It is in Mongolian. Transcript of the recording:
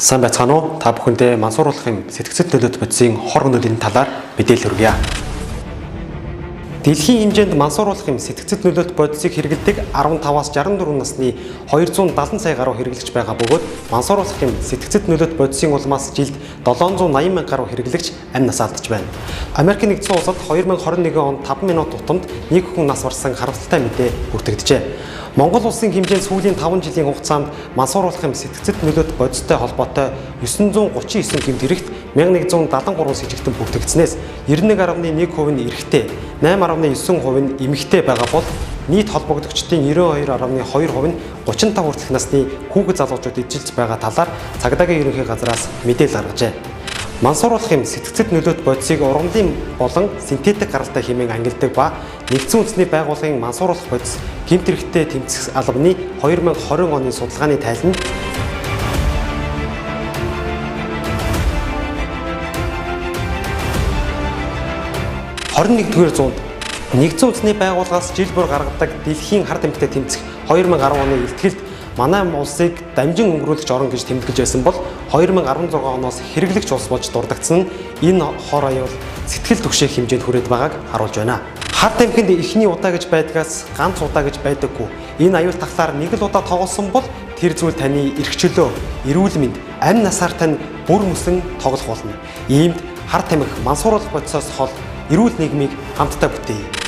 Сайн байцгаана уу? Та бүхэндээ мансууруулах юм сэтгцэд нөлөөт бодисын хор хөнөөлийн талаар мэдээлэл хүргье. Дэлхийн хэмжээнд мансууруулах юм сэтгцэд нөлөөт бодисыг хэрэглэдэг 15-аас 64 насны 270 сая гаруй хэрэглэгч байгаа бөгөөд мансууруулах юм сэтгцэд нөлөөт бодисын улмаас жилд 780 мянга гаруй хэрэглэгч амь насаа алдаж байна. Америкийн нэгдсэн улсад 2021 онд 5 минут тутамд нэг хүн нас барсан харамсалтай мэдээ бүртгэгджээ. Монгол улсын хэмжээнд сүүлийн 5 жилийн хугацаанд мансууруулах юм сэтгцэд нөлөөт бодистой холбоотой 939 гэмт хэрэгт 1173 сэжигтэн бүртгэгдсэнээс 91.1% нь эрэгтэй, 8.9% нь эмэгтэй байгаа бол нийт холбогдогчдын 92.2% нь 35 хүртэлх насны хүүхэд залуучууд эжилж байгаа талаар цагдаагийн ерөнхий газраас мэдээлэл гаргажээ. Мансууруулах юм сэтгцэд нөлөөт бодисыг ургамлын болон синтетик гаралтай хэмээн ангилдаг ба нэгдсэн үндэсний байгууллагын мансууруулах бодис гэмт хэрэгтээ тэмцэх албаны 2020 оны судалгааны тайланд 21-р зуунд нэгдсэн үндэсний байгууллагаас жил бүр гаргадаг дэлхийн хар тамхитай тэмцэх 2010 оны илтгэлд манай улсыг дамжин өнгөрүүлэгч орн гэж тэмдэглэж байсан бол 2016 оноос хэрэглэгч улс болж дурдагдсан нь энэ хор аюул сэтгэл түгшээх хэмжээнд хүрээд байгааг харуулж байна. Хар тамхинд эхний удаа гэж байдгаас ганц удаа гэж байдаггүй. Энэ аюул тахлаар нэг л удаа тоглосон бол тэр зүйл таны эрх чөлөө, эрүүл мэнд, амь насаар тань бүр мөсөн тоглох болно. Иймд хар тамхи мансууруулах бодисоос хол эрүүл нийгмийг хамтдаа бүтээе.